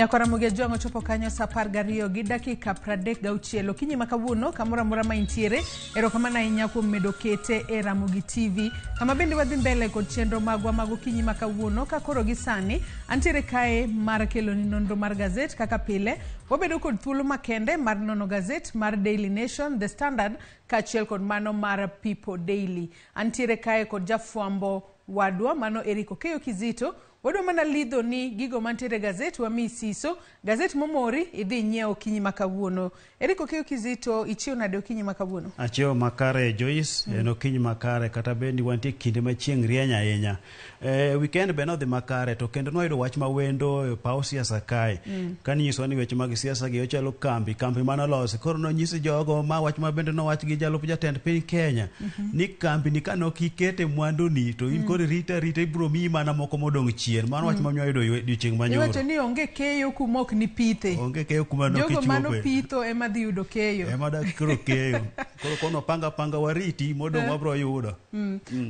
Nyakwara Ramogi Ajwang' ochopo kanyo saa 12 gi dakika 36 okinyi ma kawuono kamoro amora ma intiere. Erokamano ahinya kuom medo kete e Ramogi TV kama bende wadhi mbele kod chenro magwa mag okinyi ma kawuono ka koro gi sani antiere kae mar keloni nonro mar gazet kaka pile wabedo kod thuolo makende mar nono gazet mar Daily Nation, The Standard kaachiel kod mano mar People Daily. Antiere kae kod jafwambo wadwa mano Eric Okeyo Kizito. Wadwa mana lidho ni gigo mantiere e gazet wamiyi siso. Gazet momori idhi inyiew okinyi ma kawuono. Eric Okeyo Kizito, ichiew nade okinyi ma kawuono? Achiewo makare Joyce, en okinyi makare kata bed ni wantie kinde ma chieng' rieny ahinya. E, weekend be nodhi makare to kendo nwayudo wach ma wendo e paw siasa kae. Kane inyisowa ni weche mag siasa gi ochalo kambi, kambi mane olosi. Koro nonyis jogo ma wach ma bende nowach gi jalup jatend piny Kenya ni kambi ni kane ok ikete mwandu ni to in koro irita arita ibiro miyi mana moko modong' chien. Mano wach ma nwayudo odiochieng' ma nyoro. Iwacho ni onge keyo kuma ok nipithe. Onge keyo kuma ne ok Jogo mano ichuope. pitho ema dhi yudo keyo. Ema dak koro keyo. Koro kono panga panga wariti modong' wabro yudo.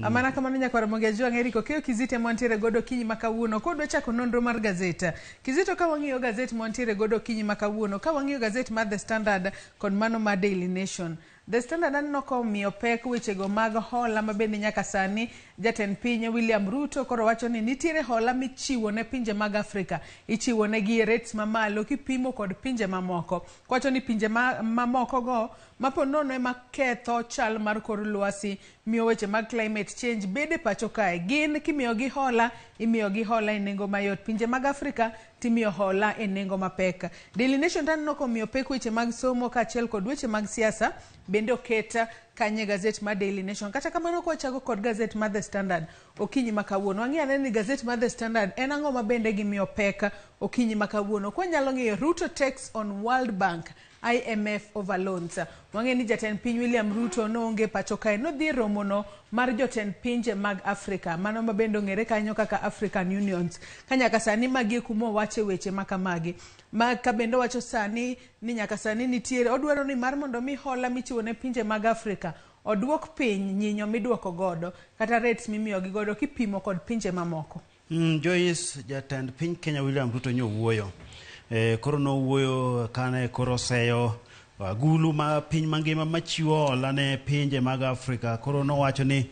Amana kamano nyakwar Ramogi Ajwang' Eric Okeyo Kizito ema wantiere godo okinyi ma kawuono kodwa chako nonro mar gazet. Kizito ka wang'iyo gazet ma wantiere godo okinyi ma kawuono, ka wang'iyo gazet mar The Standard kod mano mar Daily Nation. The Standard aneno ka omiyo pek wechego mag hola ma bende nyaka sani jatend piny William Ruto koro wacho ni nitiere hola michiwo ne pinje mag Afrika. Ichiwo negi e rates mamalo kipimo kod pinje mamoko. Kowacho ni pinje mamoko go mapo nono ema ketho chal mar kor lwasi, miyo weche mag climate change bede pacho kae. Gin kimiyogi hola, imiyogi hola e nengo mayot. Pinje mag Afrika timiyo hola e nengo mapek. Daily Nation to aneno komiyo pek weche mag somo kaachiel kod weche mag siasa bende oket kanye gazet mar Daily Nation. Kata kamano kwachako kod gazet mar The Standard okinyi ma kawuono. Wang'i ane ni gazet mar The Standard en ang'o ma bende gimiyo pek okinyi ma kawuono. Kwanyalo ng'iyo Ruto takes on World Bank IMF over loans. Wang'e ni jatend piny William Ruto noonge pacho kae nodhi e romono mar jotend pinje mag Afrika, mano ma bende ong'ere kanyo kaka African Unions. Ka nyaka sani magi e kuma owache weche ma kamagi. Ma ka bende owacho sani ni nyaka sani nitiere odwaro ni mar mondo mi hola michiwo ne pinje mag Afrika oduok piny nyinyo miduoko godo kata rates mimiyogi godo kipimo kod pinje mamoko. Joyce, jatend piny Kenya William Ruto nyo wuoyo. E, koro nowuoyo kane koro oseyo agulu ma piny mangima machiwo hola ne pinje mag Afrika. Koro nowacho ni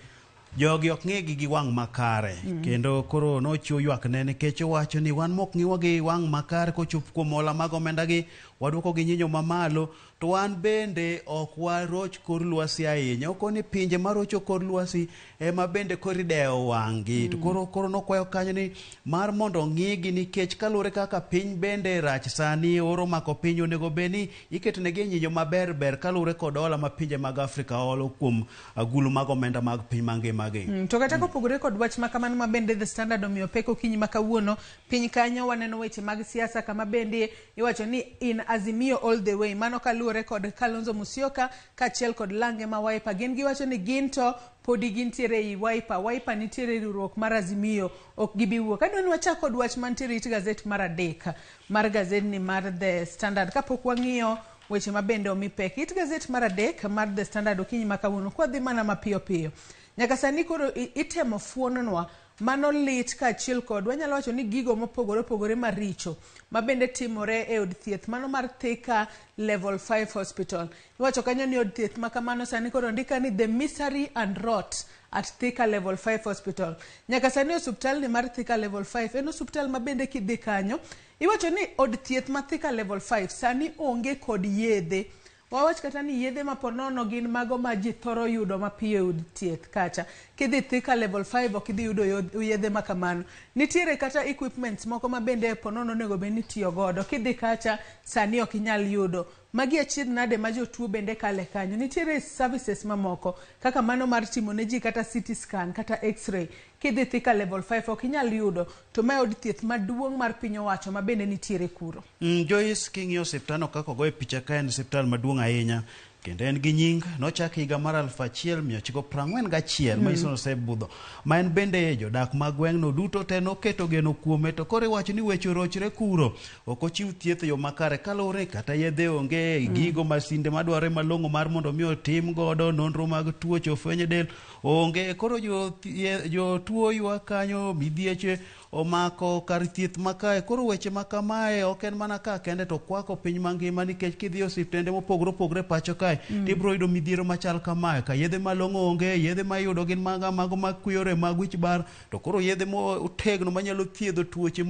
jogi ok ng'igi gi wang' makare. Kendo koro nochiwo ywak ne nikech owacho ni wan mok ng'iwa gi wang' makare kochopo kuom hola mag omenda gi, waduoko gi nyinyo mamalo to wan bende ok waroch kor lwasi ahinya. Okoni pinje marocho kor lwasi ema bende koro idewo wang'gi. To koro nokwayo kanyo ni mar mondo ong'igi nikech kaluwore kaka piny bende rach sani, oro mako piny, onego bed ni iketonegi e nyinyo maber ber kaluwore kod hola ma pinje mag Afrika holo kuom agulu mag omenda mag piny mangima gi. To kata kopogore kod wach ma kamano ma bende The Standard omiyo pek okinyi ma kawuono, piny kanyo waneno weche mag siasa kama bende iwacho ni in Azimio all the way. Mano kaluwore kod Kalonzo Musyoka kaachiel kod lange ma Wiper. Gin giwacho ni gin to podi gintiere ei Wiper. Wiper nitiere e riwruok mar Azimio, ok gibi wuok. Adwa ni wachak kod wach mantiere it gazet mar adek mar gazetni mar The Standard kapok wang'iyo weche ma bende omi pek. It gazet mar adek mar The Standard okinyi ma kawuono kwadhi mana mapiyo piyo. Nyaka sani koro itemo fuononwa mano lit kaachiel kod wanyalo wacho ni gigo mopogore opogore maricho ma bende timore e od thieth mano mar Thika Level 5 Hospital. Iwacho kanyo ni od thieth ma kamano sani koro ondika ni the misery and rot at Thika Level 5 Hospital. Nyaka sani osuptal ni mar Thika Level 5 en osuptal ma bende kidhi kanyo iwacho ni od thieth ma Thika Level 5 sani onge kod yedhe. Wawach kata ni yedhe ma ponono gin mago ma ji thoro yudo mapiyo e od thieth kacha. Kidhi Thika Level 5 ok idhi yudo yedhe ma kamano. Nitiere kata equipments moko ma bende ponono onego bed ni itiyo godo. Kidhi kacha sani ok inyal yudo. Magi achiedh nade ma jotuo bende kale kanyo. Nitiere services mamoko kaka mano mar timo ne ji kata CT scan kata x-ray. Kidhi Thika Level 5 ok inyal yudo. To mae od thieth maduong' mar piny owacho ma bende nitiere kuro. Joyce, king'iyo osiptandno kaka ogoye picha ka en osiptal maduong' ahinya kendo en gi nying nochak higa mar 1941 manyiso ni osebudho ma en bende jodak mag gweng'no duto te noketo geno kuome to koro iwacho ni weche orochre kuro ok ochiw thieth e yo makare kaluwore kata yedhe onge gigo masinde madwarore malong'o mar mondo mi otim godo nonro mag tuoche ofweny e del onge koro jotuo ywak kanyo midhieche omako kar thieth makae. Koro weche ma kamae ok en mana ka kende to kwako piny mangima, nikech kidhi e osiptende mopogore opogore pacho kae tibiro yudo midhiero machal kamae, ka yedhe malong'o onge, yedhe ma iyudo gin maga mago makwiyo rem mag wich bar, to koro yedhe motegno manyalo thiedho tuoche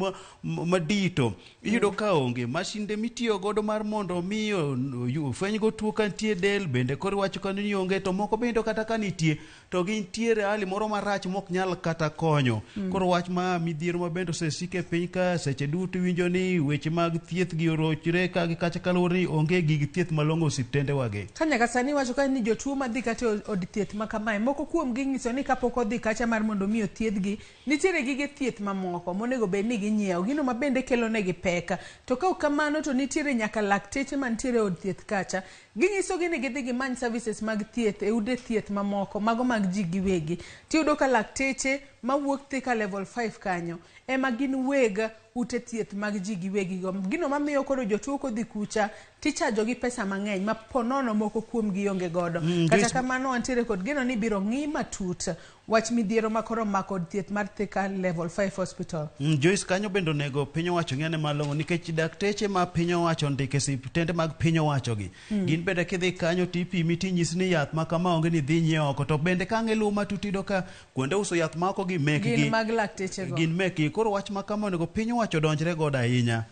madito iyudo ka onge. Masinde mitiyo godo mar mondo mi fwenygo tuo ka nitie del bende koro iwacho kanyo ni onge, to moko bende kata ka nitie to gintiere hali moro marach mok nyal kata konyo. Koro wach ma midhiero ma bende osesiko e piny ka seche duto iwinjo ni weche mag thieth gi orochre ka gi kacha kaluwore ni onge gig thieth malong'o osiptende wagi. Ka nyaka sani iwacho ka ni jotuo madhi kata e od thieth ma kamae, moko kuom gi nyiso ni kapok odhi kacha mar mondo mi othiedhgi, nitiere gige thieth mamoko monego bed ni ginyiewo, gino ma bende kelo negi pek. To ka ok kamano to nitiere nyaka lakteche mantiere e od thieth kacha. Ginyisogi ni gidhi gimany services mag thieth e ute thieth mamoko, mago mag ji giwegi. Tiyudo ka lakteche mawuok Thika level 5 kanyo ema gin weg ute thieth mag ji giwegi go. Gino mamiyo koro jotuo kodhi kucha tichajo gi pesa mang'eny ma ponono moko kuom gi onge godo. Kata kamano wantiere kod geno ni ibiro ng'i matut wach midhiero ma koro omako od thieth mar Thika level 5 hospital. Joyce, kanyo bende onego piny owacho ng'ene malong'o, nikech dakteche ma piny owacho ondiko e osiptende mag piny owacho gi gin bende kidhi kanyo tipimi tinyisi ni yath ma kama onge ni dhi nyiew oko, to bende ka ang' iluwo matut iyudo ka kuonde uso yath ma oko gi mekgi gin mag lakteche go, gin mekgi. Koro wach ma kama onego piny owacho odonjre godo ahinya,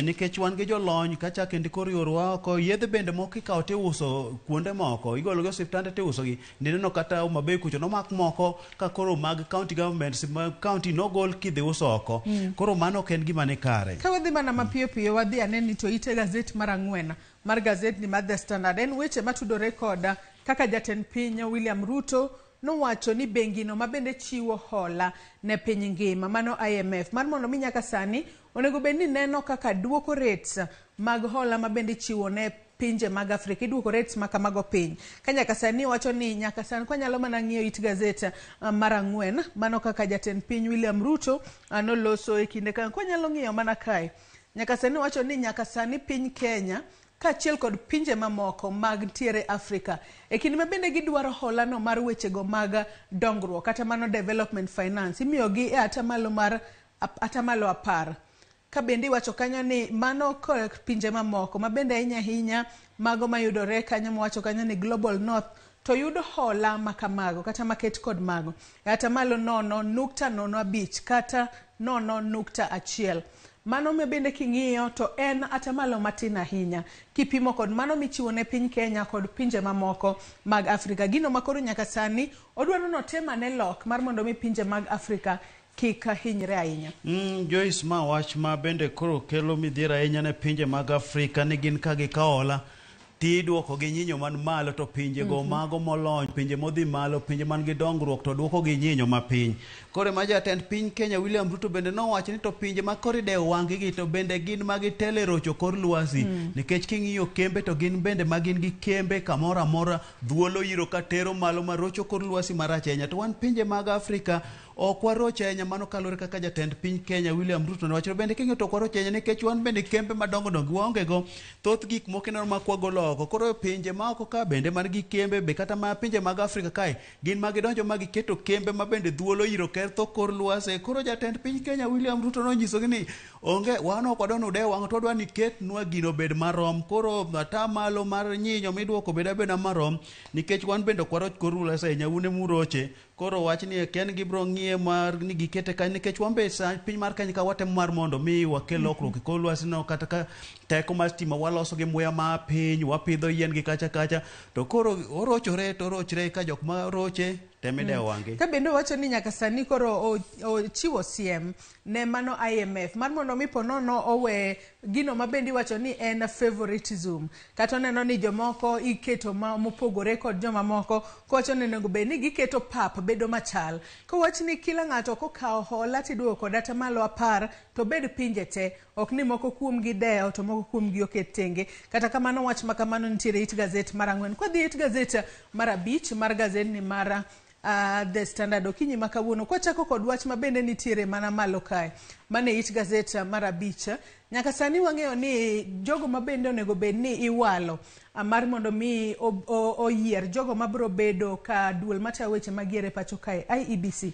nikech wan gi jolony kacha kendo koro iorowa oko. Yedhe bende moko ikawo tiuso kuonde moko, igolo gi osiptande tiuso gi. Nineno kata Homa Bay kucho nomak moko ka koro mag county governments mag county nogol kidhi uso oko. Koro mano ok en gima ni kare. Ka wadhi mana mapiyo piyo wadhi ane ni to ite gazet mar ang'wen mar gazetni mar The Standard en weche matudore kod kaka jatend piny William Ruto nowacho ni bengino ma bende chiwo hola ne piny ngima, mano IMF, mar mondo mi nyaka sani onego bed ni neno kaka duoko rates mag hola ma bende ichiwo ne pinje mag Afrika, iduoko rates ma kamago piny. Ka nyaka sani wacho ni nyaka sani kwanyalo mana ng'iyo it gazet mar ang'wen, mano kaka jatend piny William Ruto noloso e kinde ka kwanyalo ng'iyo mana kae. Nyaka sani wacho ni nyaka sani piny Kenya kaachiel kod pinje mamoko mag ntiere Afrika e kinde ma bende gidwaro hola no mar wechego mag dongruok kata mano development finance imiyogi e atamalo mar atamalo 10. Ka bende iwacho kanyo ni mano pinje mamoko ma bende ahinya ahinya mago mayudore kanyo mawacho kanyo ni Global North to yudo hola makamago kata maket kod mago e atamalo 0.05 kata 0.1. Mano ma bende king'iyo to en atamalo matin ahinya kipimo kod mano michiwo ne piny Kenya kod pinje mamoko mag Afrika. Gino ma koro nyaka sani odwaro notem ane lok mar mondo mi pinje mag Afrika kik hinyre ahinya. Joyce, ma wach ma bende koro kelo midhiero ahinya ne pinje mag Afrika ni gin ka gikawo hola tiduoko gi nyinyo man malo, to pinje go mago molony, pinje modhi malo, pinje man gi dongruok to duoko gi nyinyo mapiny. Koro ema jatend piny Kenya William Ruto bende nowacho ni to pinje ma koro idewo wang'gi gi to bende gin ma gitelo e rocho kor lwasi, nikech king'iyo kembe to gin bende ma gin gi kembe kamoro amora dhuolo iro ka tero malo ma rocho kor lwasi marach ahinya. To wan pinje mag Afrika ok waroch ahinya, mano kaluwore kaka jatend piny Kenya William Ruto nowacho. Bende king'iyo to ok waroch ahinya nikech wan bende kembe madongo dongo waonge go, thoth gik moko ineno ma kwagolo oko. Koro pinje ma oko ka bende man gi kembe be kata ma pinje mag Afrika kae gin ma gidonjo ma giketo kembe ma bende dhuolo iro ketho kor lwasi. Koro jatend piny Kenya William Ruto nonyisogi ni onge wan ok wadwa ni udew wang'wa, to wadwa ni ketnwa gino obed marom. Koro atamalo mar nyinyo miduoko bed abeda marom, nikech wan bende ok waroch kor lwasi ahinya, un emuroche. Koro wach ni ken gibro ng'iye mar ni gikete kanyo, nikech wan be sa piny mar Kenya ka watemo mar mondo mi wakel lokruok e kor lwasi no, kata ka teko mar stima waloso gi muya ma piny, wapidho yien gi kacha kacha, to koro orochore to orochre ka jok ma roche temidewo wang'gi. Ka bende owacho ni nyaka sani koro ochiwo siem ne mano IMF mar mondo mi ponono owe gino ma bende iwacho ni en favoritism, kata oneno ni jomoko iketo ma mopogore kod jomamoko, kowacho ni onego bed ni giketo pap bedo machal. Kowach ni kila ng'ato kokawo hola tiduoko kod atamalo 10 to bed pinje te, ok ni moko kuom gi dewo to moko kuom gi oket tenge. Kata kamano wach ma kamano nitiere it gazet mar ang'wen. Kwadhi it gazet mar abich mar gazetni mar The Standard okinyi ma kawuono, kwachako kod wach ma bende nitiere mana malo kae, mane it gazet mar abich. Nyaka sani wang'eyo ni jogo ma bende onego bed ni iwalo mar mondo mi oyier jogo mabiro bedo ka duol matayo weche mag yiero e pacho kae IEBC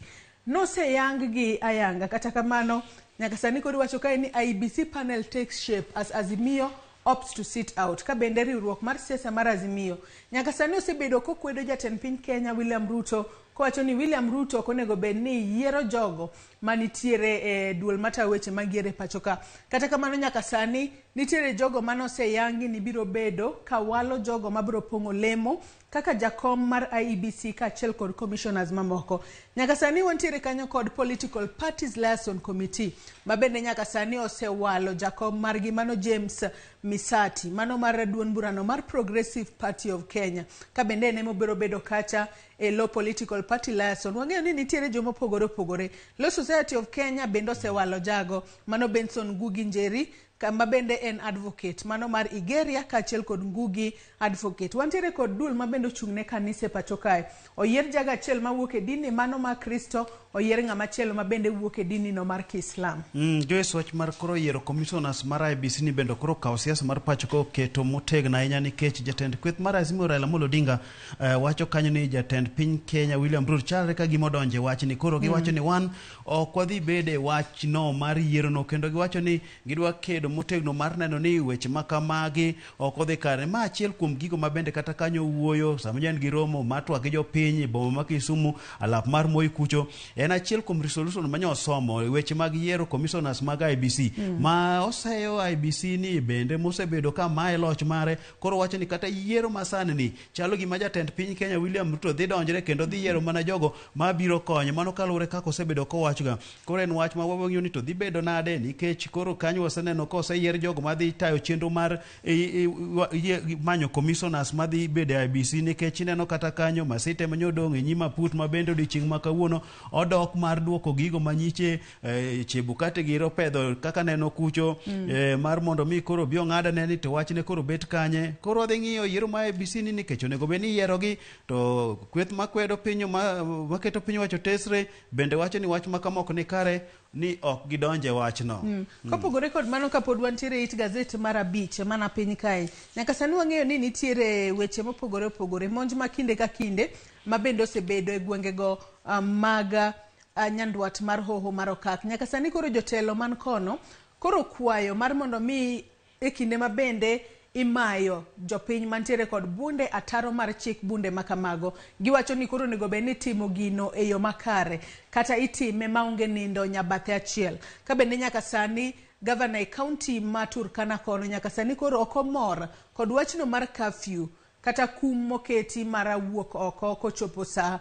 Noseyang gi ayanga. Kata kamano, nyaka sani koro iwacho kae ni IEBC panel takes shape as Azimio opts to sit out. Ka bende riwruok mar siasa mar Azimio nyaka sani osebedo kokwedo jatend piny Kenya William Ruto, kowacho ni William Ruto ok onego bed ni yiero jogo manitiere e duol matayo weche mag yiero e pacho ka. Kata kamano, nyaka sani nitiere jogo manoseyangi ni biro bedo kawalo jogo mabiro pong'o lemo kaka jakom mar IEBC kaachiel kod commissioners mamoko. Nyaka sani wantiere kanyo kod Political Parties Liaison Committee ma bende nyaka sani osewalo jakom margi, mano James Misati, mano mar duond burano mar Progressive Party of Kenya, ka bende en ema obiro bedo kacha e lo Political Party Liaison. Wang'eyo ni nitiere joma opogore opogore. Law Society of Kenya bende osewalo jago, mano Benson Ngugi Njeri, kama bende en advocate, mano mar Igeria kaachiel kod Ngugi Advocate. Wantiere kod duol ma bende ochung' ne kanise pacho kae. Oyier jago achiel mawuok e dini mano mar Kristo, oyier ng'ama chielo ma bende wuok e dini no mar Kiislam. Joyce, wach mar koro yiero commissioners mar IEBC ni bende koro kawo siasa mar pacho ka oketo motegno ahinya, nikech jatend kweth mar Azimio Raila Amolo Odinga wacho kanyo ni jatend piny Kenya William Ruto chalre ka gima odonjo e wachni. Koro giwacho ni wan ok wadhi bedo e wachno mar yierono, kendo giwacho ni gidwa kedo motegno mar neno ni weche ma kamagi ok odhi kare. Ma achiel kuom gigo ma bende kata kanyo wuoyo sama en gi romo mar twak gi jopiny e boma ma Kisumu, alap mar Moi kucho, en achiel kuom resolution manyo osomo weche mag yiero commissioners mag IEBC ma oseyo IEBC ni bende mosebedo ka mae loch mare. Koro wacho ni kata yiero masani ni chalo gima jatend piny Kenya William Ruto dhi donjre kendo dhi yiero mana jogo mabiro konye, mano kaluwore kaka osebedo kowachoga. Koro en wach ma wang'iyo ni to dhi bedo nade, nikech koro kanyo waseneno ka oseyier jogo madhi tayo chenro mar manyo commissioners madhi bedo e IEBC, nikech ineno kata kanyo Masite manyodong' e nyim aput ma bende odiochieng' ma kawuono odok mar duoko gigo manyiche Chebukati giro opedho kaka neno kucho mar mondo mi koro bi ong'adne ni to wachne koro bet kanye. Koro wadhi ng'iyo yiero mar IEBC ni nikech onego bed ni iyierogi, to kweth makwedo piny maketo piny owacho tesre bende wacho ni wach ma kama ok ni kare, ni ok gidonje wachno. Kopogore kod mano, kapod wantiere it gazet mar 5 mana piny kae, nyaka sani wang'eyo ni nitiere weche mopogore opogore, monj ma kinde ka kinde ma bende osebedo e gwengego mag nyandwat mar hoho mar Okak. Nyaka sani koro jotelo man kono koro kwayo mar mondo mi e kinde ma bende imayo jopiny mantiere kod bunde ataro mar chik bunde makamago, giwacho ni koro onego bed ni itimo gino e yo makare kata itime maonge nindo nyabathe achiel. Ka bende nyaka sani gavana e kaunti ma Turkana kono nyaka sani koro ok omor kod wachno mar curfew kata kum moketi mar wuok oko kochopo saa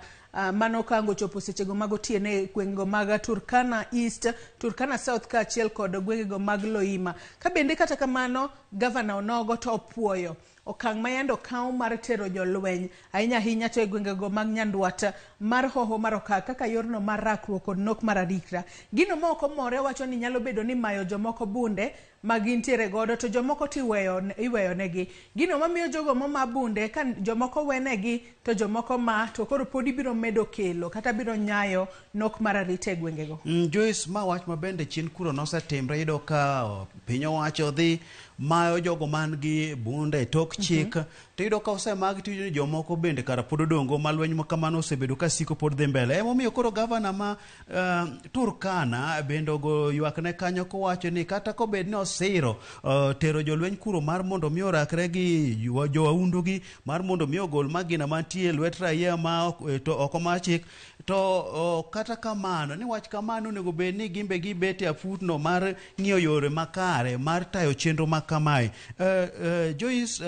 mano kango chopo sechego mag otieno e gwengego mag Turkana East, Turkana South kaachiel kod gwengego mag Loima. Ka bende kata kamano gavana onogo to opuoyo okang' ma yande okaw mar tero jolweny ahinya ahinya to e gwengego mag nyandwat mar hoho mar Okak kaka yorno mar rakruok kod nok mar arita. Gino ma ok omore, wacho ni nyalo bedo ni mayo jomoko bunde ma gintiere godo to jomoko to iweyo negi. Gino mamiyo jogo moma bunde ka jomoko wenegi to jomoko ma to koro pod ibiro medo kelo kata biro nyayo nok mar arita e gwengego. Joyce, ma wach ma bende chien kuro nosetimre, iyudo ka piny owacho dhi mayo jogo man gi bunde e tok chik, to iyudo ka osemagi to iyudo ni jomoko bende kara pod odongo ma lweny ma kamano osebedo ka siko pod dhi mbele. Emomiyo koro gavana ma Turkana bende ogo ywakne kanyo kowacho ni kata kobed ni osiro tero jolweny kuro mar mondo mi orakre gi jowaundu gi mar mondo mi ogol magina mantie e lwet raia ma to oko mar chik, to kata kamano ni wach kamano onego bed ni gimbe gibet e aputno mar ng'iyo yore makare mar tayo chenro ma kamae. Joyce,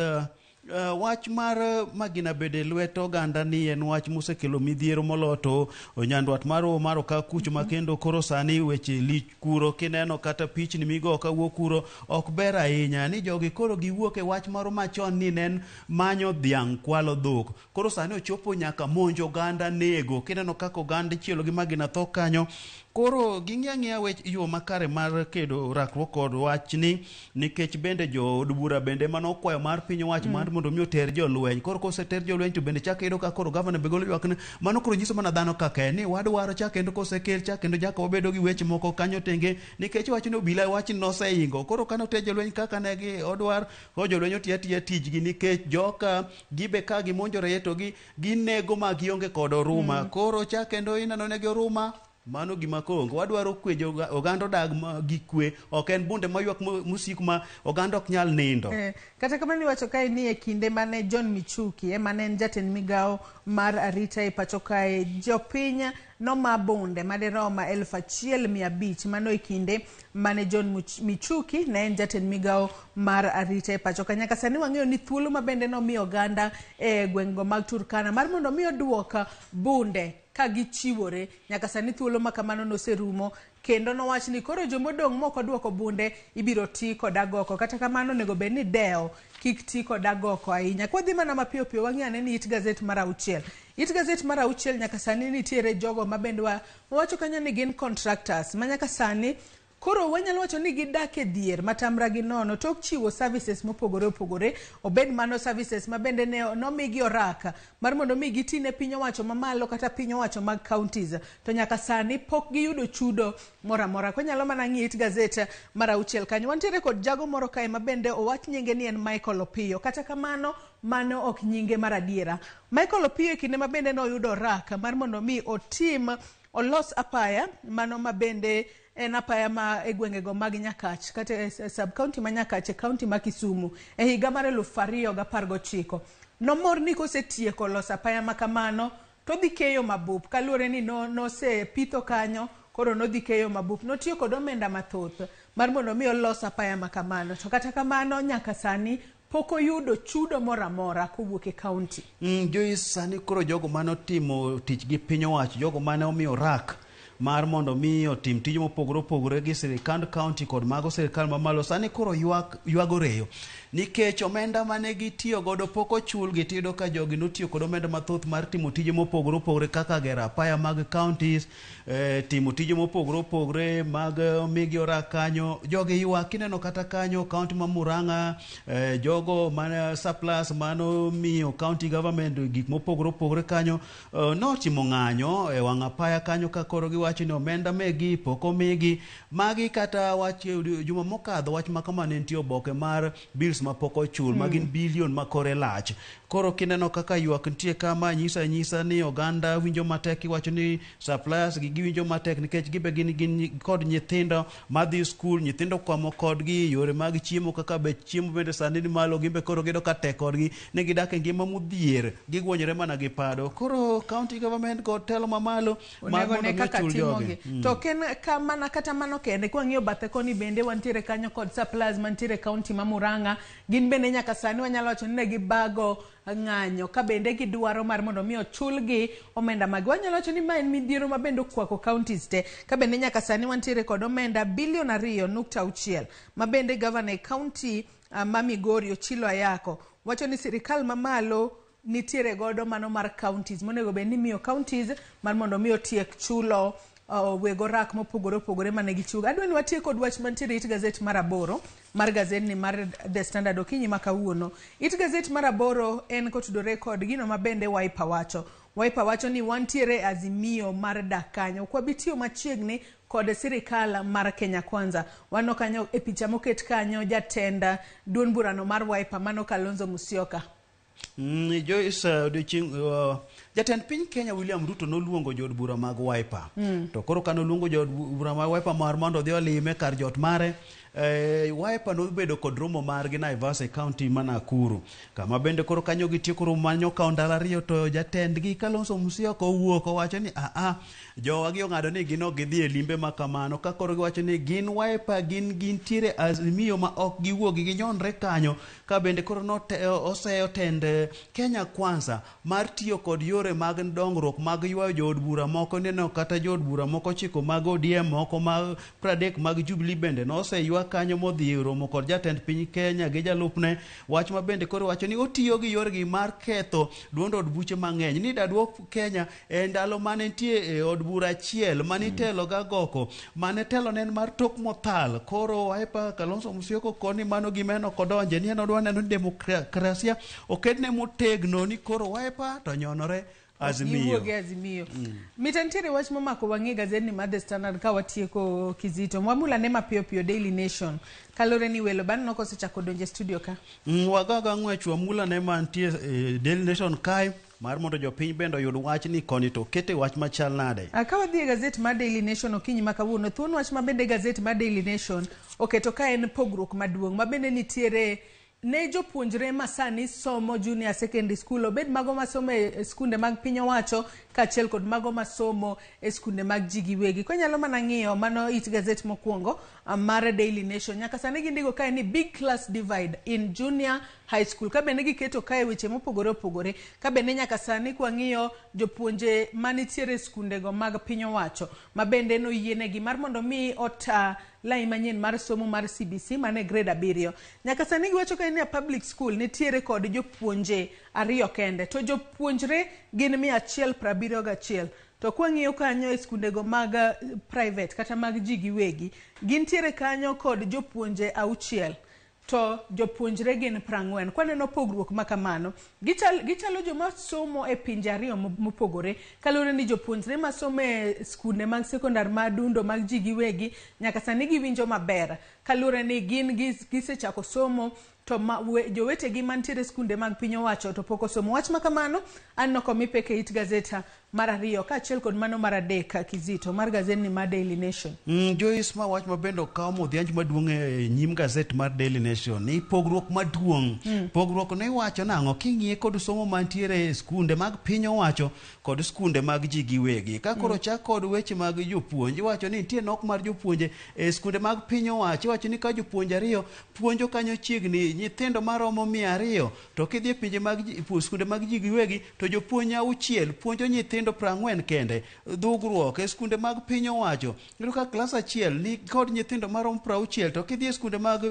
wach mar magina bedo e lwet oganda ni en wach mosekelo midhiero moloyo to nyandwat mar mar Okak kucho ma kendo koro sani weche lich kuro, kineno kata pichni migo kawuok kuro ok ber ahinya ni jogi koro giwuok e wach moro machon ni ne en manyo dhiang' kwalo dhok, koro sani ochopo nyaka monjo oganda nego. Kineno kaka oganda ichielo gi magina tho kanyo, koro ging'iyo ang'iya wech yo makare mar kedo rakruok kod wachni, nikech bende jood bura bende mano kwayo mar piny owacho mar mondo mi oter jolweny. Koro koseter jolweny to bende chak iyudo ka koro gavana be golo ywak ni mano koro nyiso mana dhano kaka en ni wadwaro chak kendo kosekel chak kendo nyaka wabedo gi weche moko kanyo tenge, nikech wacho ni obila wach noseingo. Koro kane oter jolweny kaka ne gi odwar, koro jolweny otiyo atiya tijgi, nikech joka gibe ka gimonjo raia to gi ginego ma gionge kod oruma. Koro chak kendo ineno negi oruma. Mano gima kongo wadwaro kwe, oganda odag gi kwe, ok en bunde maywak mosiko ma oganda ok nyal nindo. Kata kamano iwacho kae ni e kinde mane John Michuki ema ne en jatend migawo mar arita e pacho kae, jopiny noma bunde madirom 1500. Mano e kinde mane John Michuki ne en jatend migawo mar arita e pacho ka. Nyaka sani wang'eyo ni thuolo ma bende nomiyo oganda e gweng'go mag Turkana mar mondo mi oduok bunde ka gichiwore, nyaka sani thuolo ma kamano noserumo, kendo nowach ni koro jomodong' mok oduoko bunde ibiro ti kod agoko. Kata kamano onego bed ni dewo kik ti kod agoko ahinya. Kwadhi mana mapiyo piyo, wang'i ane ni it gazet mar 6. It gazet mar 6 nyaka sani nitiere jogo ma bende wawacho kanyo ni gin contractors ma nyaka sani koro wanyalo wacho ni gidak e dhier matamra gi nono tok chiwo services mopogore opogore, obed mano services ma bende ne nomigi oraka mar mondo mi giti ne piny owacho mamalo kata piny owacho mag counties, to nyaka sani pok giyudo chudo moro amora. Konyalo mana ng'iyo it gazet mar 6 kanyo, wantiere kod jago moro kae ma bende owach nyinge ni en Michael Opiyo. Kata kamano mano ok nyinge mar adiera. Michael Opiyo e kinde ma bende noyudo oraka mar mondo mi otim olos apaya mano ma bende en apaya ma e gwengego mag Nyakach kata e sub county ma Nyakach e county ma Kisumu e higa mar 2019. Nomor ni kosetieko loso apaya ma kamano to odhi keyo mabup, kaluwore ni nosepitho kanyo, koro nodhi keyo mabup. Notiyo kod omenda mathoth mar mondo mi olos apaya ma kamano, to kata kamano nyaka sani pok oyudo chudo moro amora kowuok e county. Joyce, sani koro jogo manotimo tich gi piny owacho, jogo mane omiyo rak mar mondo mi otim tije mopogore opogore gi sirikand county kod mago sirikal mamalo, sani koro ywago reyo nikech omenda mane gitiyo godo pok ochulgi. Tiyudo ka jogi notiyo kod omenda mathoth mar timo tije mopogore opogore kaka gero apaya mag counties, timo tije mopogore opogore mag migi orak kanyo. Jogi ywak, kineno kata kanyo county ma Murang'a, jogo mane surplus mano miyo county government gik mopogore opogore kanyo, notimo ng'anyo e wang' apaya kanyo ka koro giwacho ni omenda megi pok omigi. Magi kata wach juma mokadho, wach ma kama ne nitie oboke mar bills ma pok ochul ma gin bilion ma kore lach. Koro kineno kaka ywak nitie kama, nyisa nyisa ni oganda winjo matek. Iwacho ni suppliers gi giwinjo matek nikech gibe gin kod nyithindo madhi skul, nyithindo kwamo kodgi yore mag chiemo, kaka bech chiemo bende sani ni malo, gimbe koro giyudo ka tek kodgi ni gidak e ngima modhier, gigwonyore mana gi pado. Koro county government kod telo mamalo mar onego mondo ne mi kaka ochul jogi. Timogi. To ok en kamana kata mano kende, kwang'iyo bathe koni bende wantiere kanyo kod suppliers mantiere e county ma Murang'a, gin bende nyaka sani wanyalo wacho ni ne gibago ng'anyo ka bende gidwaro mar mondo mi ochulgi omenda magi. Wanyalo wacho ni ma en midhiero ma bende okwako counties te, ka bende nyaka sani wantiere kod omenda bilion 2.6 ma bende gavana e county ma Migori Ochilo Ayako wacho ni sirikal mamalo nitiere godo mano mar counties monego bed ni miyo counties mar mondo mi otiek chulo weg orak mopogore opogore mane gichiwo. Adwa ni watiek kod wach mantiere it gazet mar 8 mar gazetni mar The Standard okinyi ma kawuono. It gazet mar 8 en kotudore kod gino ma bende Wiper wacho. Wiper wacho ni wantiere azimio mar dak kanyo. Ok wabi tiyo machiegni kod sirikal mar Kenya Kwanza. Waneno kanyo e picha moket kanyo jatend duond burano mar Wiper mano Kalonzo Musyoka. Joyce, odiochieng' jatend piny Kenya William Ruto noluongo jood bura mag Wiper. To koro kane oluongo jood bura mag Wiper mar mondo odhi olime kar jot mare, Wiper nobedo kod romo margi Naivasha e county ma Nakuru. Kama bende koro kanyo gitieko romo manyo okawo ndalo 2 to jatendgi Kalonzo Musyoka owuok owacho ni aa jowagi ong'ado ni gin ok gidhi e limbe ma kamano, ka koro giwacho ni gin Wiper gin gintiere azimio ma ok giwuogi ginyonre kanyo, ka bende koro oseyo tend Kenya Kwanza mar tiyo kod yore mag dongruok mag ywayo jood bura moko. Neno kata jood bura moko 9 mag ODM, moko mag 30 mag Jubilee bende noseywa kanyo modhi romo kod jatend piny Kenya gi jalupne. Wach ma bende koro wacho ni otiyo gi yorgi mar ketho duond od buche mang'eny ni daduok Kenya e ndalo mane nitie e od bura achiel mane itelo gagoko mane telo ne en mar tok mothal. Koro Wiper Kalonzo Musyoka koni mano gima en ok odonje ni en odwa neno ni demokrasia oketne motegno, ni koro Wiper to nyonore Azimio. Giwuog e Azimio. Mita nitiere wach momako wang'i e gazetni mar The Standard ka watieko Kizito. Wamula ne mapiyo piyo Daily Nation. Kaluwore ni welo baneno kosechako donjo e studio ka. Wagaga ng'wech wamula ne mantie Daily Nation kae. mar mondo jopiny bende oyud wach ni koni to kete wach machal nade. Ka wadhi e gazet mar Daily Nation okinyi ma kawuono, thuon wach ma bende gazet mar Daily Nation oketo ka en pogruok maduong' ma bende nitiere ne jopuonjre ma sani somo junior secondary school, obed mago masomo e skunde mag piny owacho kaachiel kod mago masomo e skunde mag ji giwegi. Kwanyalo mana ng'iyo mano it gazet mokwongo mar Daily Nation, nyaka sani gindiko kae ni big class divide in junior high school, ka bende giketo kae weche mopogore opogore, ka bende nyaka sani kwang'iyo jopuonje manitiere e skundego mag piny owacho ma bende noyienegi mar mondo mi ota lai manyien mar somo mar CBC mane grade 7. Nyaka sani giwacho ka ni public school nitiere kod jopuonje 2 kende, to jopuonjre gin 171. To kwang'iyo kanyo e skundego mag private kata mag ji giwegi, gintiere kanyo kod jopuonje 6, to jopuonjre gin 40. Kwaneno pogruok ma kamano, gichalo joma somo e pinje 2 mopogore, kaluwore ni jopuonjre masomo e skunde mag sekondar madundo mag ji giwegi nyaka sani giwinjo maber, kaluwore ni gin gisechako somo to jowetegi mantiere skunde mag piny owacho to pok osomo. Wach ma kamano aneno komi pek e it gazeta mar 2 kaachiel kod mano mar 3 Kizito mar gazetni mar Daily Nation. Joyce, ma wach ma bende okaw modhianj maduong' e nyim gazet mar Daily Nation ni pogruok maduong'. Pogruok ne iwacho nang'o king'iye kod somo mantiere e skunde mag piny owacho kod skunde mag ji giwegi. Ka koro chak kod weche mag jopuonj, iwacho ni nitie nok mar jopuonje e skunde mag piny owacho. Iwacho ni ka jopuonj 2 puonjo kanyo chiegni nyithindo maromo 200, to kidhi e pinje mag skunde mag ji giwegi to jopuonj 6 puonjo nyithindo 40 kende. Dhugruok e skunde mag piny owacho, iyudo ka klas 1 ni kod nyithindo maromo 60, to kidhi e skunde mag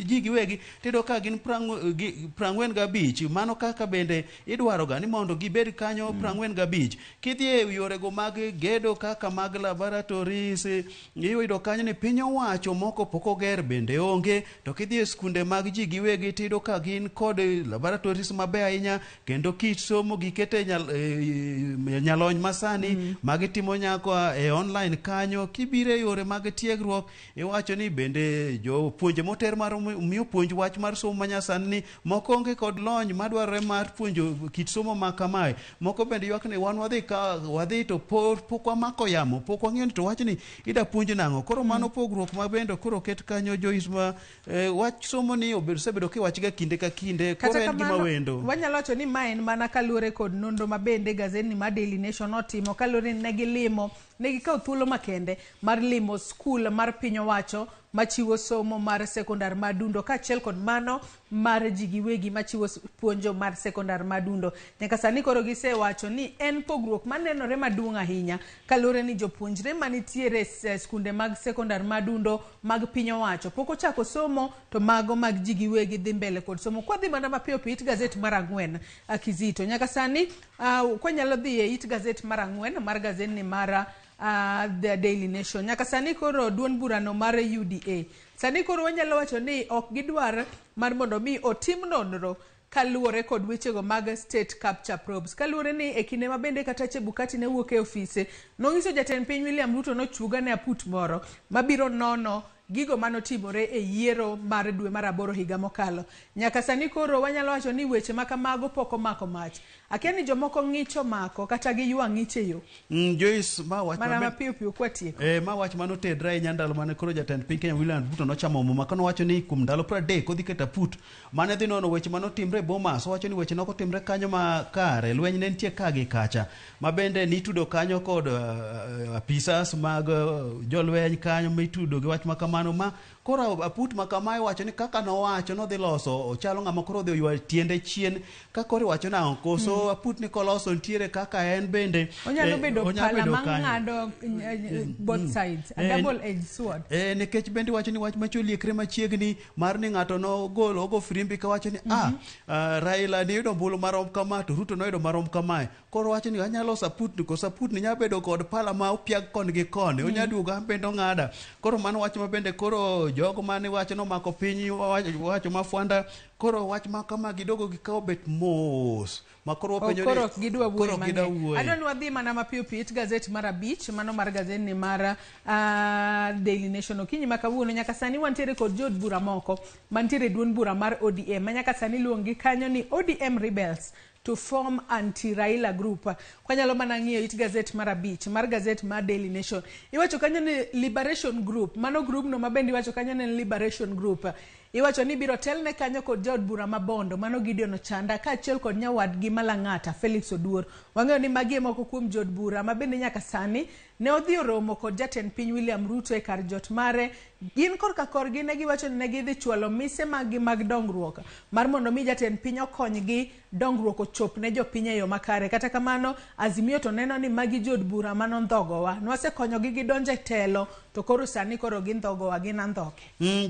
ji giwegi tiyudo ka gin 45. Mano kaka bende idwaro ga ni mondo gibed kanyo 45. Kidhi e yorego mag gedo kaka mag laboratories, iyudo kanyo ni piny owacho moko pok oger bende onge, to kidhi e skunde mag ji giwegi tiyudo ka gin kod laboratories maber ahinya, kendo kit somo gikete nyalony masani magitimo nyaka e online kanyo. Kibiro e yore mag tiegruok, iwacho ni bende jopuonje moter mar miyo puonj wach mar somo manyasani ni moko onge kod lony madwarore mar puonjo kit somo ma kamae. Moko bende ywak ni wan wadhi ka wadhi to pok wamako yamo, pok wang'eyo ni to wachni ida puonj nang'o. Koro mano pogruok ma bende koro ket kanyo Joyce, ma wach somo ni osebedo kiwachiga kinde ka kinde, koro en gima wendo. Wanyalo wacho ni ma en mana kaluwore kod nonro ma bende gazetni mar Daily Nation otimo, kaluwore ni ne gikawo thuolo makende mar limo skul mar piny owacho machiwo somo mar sekondar madundo kaachiel kod mano mar ji giwegi machiwo puonjo mar sekondar madundo. Nyaka sani koro gisewacho ni en pogruok manenore maduong' ahinya kaluwore ni jopuonjre manitiere e skunde mag sekondar madundo mag piny owacho pok ochako somo, to mago mag ji giwegi dhi mbele kod somo. Kwadhi mana mapiyo piyo it gazet mar 4 Kizito, nyaka sani kwanyalo dhi e it gazet mar 4 mar gazetni mar The Daily Nation, nyaka sani koro duond burano mar UDA sani koro wanyalo wacho ni ok gidwar mar mondo mi otim nonro kaluwore kod wechego mag state capture probes, kaluwore ni e kinde ma bende kata Chebukati ne wuok e ofise nonyiso jatend piny William Ruto nochuga ne aput moro mabiro nono gigo manotimore e yiero mar dwe mar 8 higa mokalo. Nyaka sani koro wanyalo wacho ni weche ma kamago pok omako mach. Akia ni jomoko ng'icho mako kata giywa ng'ich e yo. Joyce, ma wach mana mapiyo piyo kwatieko. Ma wach manotedre ahinya ndalo mane koro jatend piny Kenya William Ruto nochamo muma kanowacho ni kuom ndalo 30 odhi keto aput mane dhi nono weche manotimre e Bomas. Owacho ni weche nokotimre kanyo ma kare, lweny ne nitie ka gi kacha, ma bende nitudo kanyo kod apisas mag jolweny kanyo mitudo gi wach ma kamano. Ma koro aput ma kamae wacho ni kaka nowacho nodhi loso, ochalo ng'ama koro odhi oywa tiende chien ka koro iwacho nang'o koso aput ni koloso nitiere kaka en bende onyalo bedo pala mang'ado both sides, a double edged sword. Nikech bende wacho ni wach macho liekre machiegni mar ni ng'ato nogolo ogo firimbi kawacho ni Raila ni yudo ombulu marom kama to Ruto noyudo marom kamae. Koro wacho ni anyalo loso aput ni koso aput ni nyalo bedo kod pala ma opiag koni gi koni, onya duogo an bende ong'ada. Koro mano wach ma bende koro jogo mane wacho nomako piny wacho ma fwanda. Koro wach ma kama gidogo gikawo bet mos ma koro wapenjo ni koro ok gidwa wuoyo mang'eny. Adwa ni wadhi mana mapiyo piyo it gazet mar 5, mano mar gazet ni mar Daily Nation okinyi ma kawuono. Nyaka sani wantiere kod jood bura moko mantiere duond bura mar ODM ma nyaka sani luongi kanyo ni ODM Rebels. to form anti-Raila group. Kwanyalo mana ng'iyo it gazet mar 5 mar gazet mar Daily Nation. Iwacho kanyo ni Liberation Group, mano group no mabende iwacho kanyo ni Liberation Group. Iwacho ni biro telne kanyo kod jaod bura ma Bondo, mano Gideon Ochanda, kaachiel kod nyawadgi Malang'ata Felix Oduor. Wang'eyo ni magi e moko kuom jood bura ma bende nyaka sani ne odhi oromo kod jatend piny William Ruto e kar jot mare. Gin korka korgi ne giwacho ni ne gidhi chwalo mise maggi mag dongruok mar mondo mi jatend piny okonygi dongruok ochop ne jopiny e yo makare. Kata kamano, Azimio to neno ni magi jood bura manondhogowa. Nwasekonyogi gidonjo e telo, to koro sani koro gindhogowa, gin andhoke.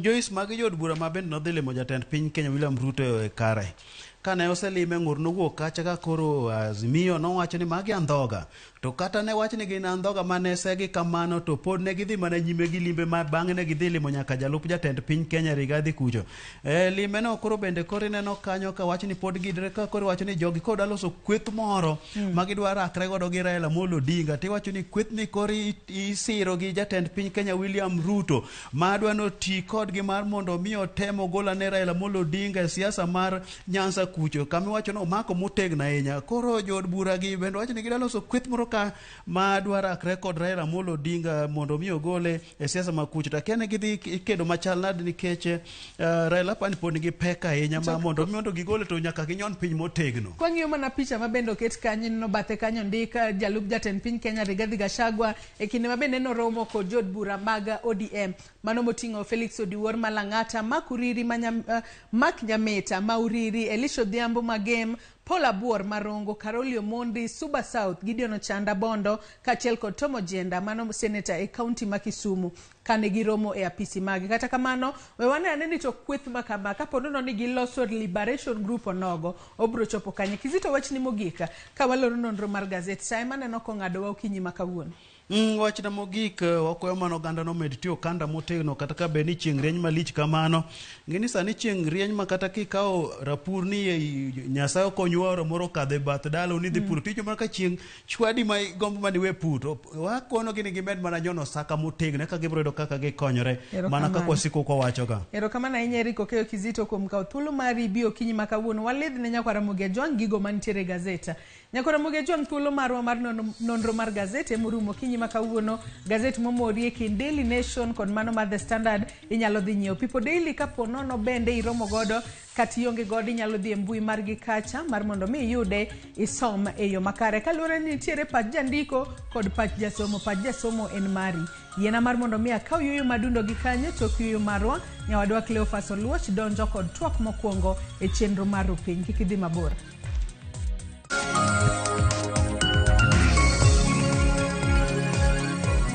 Joyce, magi jood bura ma bende nodhi limo jatend piny Kenya William Ruto e kare. Kane oselime ng'ur nowuok kacha ka koro Azimio nowacho ni magi andhoga. To kata ne wach ni gin andhoga mane segi kamano to pod ne gidhi mana nyime gi limbe ma bang'e ne gidhi limo nyaka jalup jatend piny Kenya Rigathi kucho. Limbe no koro bende koro ineno kanyo ka wach ni pod gidre ka koro wacho ni jogi koro dwa loso kweth moro ma gidwa rakre godo gi Raila Amolo Odinga. Tiwacho ni kweth ni koro isiro gi jatend piny Kenya William Ruto ma dwa noti kodgi mar mondo mi otem ogol ane Raila Amolo Odinga e siasa mar Nyanza kucho kama iwacho ni omako motegno ahinya. Koro jood bura gi bende wacho ni gidwa loso kweth moro ka ma dwa rakre kod Raila Amolo Odinga mondo mi ogole e siasa ma kucho. To akia ni gidhi kedo machal nade nikech Raila pani pod nigi pek ahinya ma mondo mi mondo gigole to nyaka ginyon piny motegno. Kwang'iyo mana picha ma bende oket kanyo, ineno bathe kanyo ndik jalup jatend piny Kenya Rigathi Gachagua e kinde ma bende noromo kod jood bura mag ODM. Mano moting'o Felix Odiwuor Malang'ata, Mark Uriri Mark Nyamita, Mauriri, Elisha Odhiambo Magem, Paul Abuor Marongo, Caroli Omondi, Suba South, Gideon Ochanda Bondo, kaachiel kod Tom Ojienda, mano seneta e kaunti ma Kisumu, kane giromo e apisi mage. Kata kamano, we wane ane ni to kweth ma kama, kapo nono ni giloso Liberation Group onogo, obro chopo kanye. Kizito, wachni mogik, ka waloro nonro mar gazet, sa ema neno kong'adowa okinyi ma kawuono. Wachna mogik, wakwayo mana oganda nomed tiyo okanda motegno kata ka bed ni chieng' rieny malich kamano. Ng'e ni sani chieng' rieny ma kata kikawo rapur ni Nyasaye okonyo aora moro okadho e bath dalau ni idhi puro ticho mana ka chieng' chwadi ma igombo mana iwe pur. To wakonogi ni gimed mana nyono saka motegno eka gibiro yudo kaka gikonyore mana kaka wasiko kwawachoga. Erokamano ahinya Eric Okeyo Kizito kuom kawo thuolo mari bi okinyi ma kawuono. Walidh ne nyakwara Ramogi Ajwang' gigo mantiere e gazeta. Nyakwara Ramogi Ajwang' thuolo marwa mar nonro mar gazet emorumo okinyi ma kawuono. Gazet momori e kind Daily Nation kod mano mar The Standard inyalo dhi nyiewo. People Daily kapo nono bende iromo godo kata ionge godo inyalo dhi e mbui margi kacha mar mondo mi iyude isom e yo makare. Kaluwore ni nitiere pach jandiko kod pach jasomo. Pach jasomo en mari. Yiena mar mondo mi akaw yueyo madundo gi kanyo tok yueyo marwa. Nyawadwa Cleophas Oluoch donjo kod twak mokwongo e chenro mar Rupiny. Kik idhi mabor.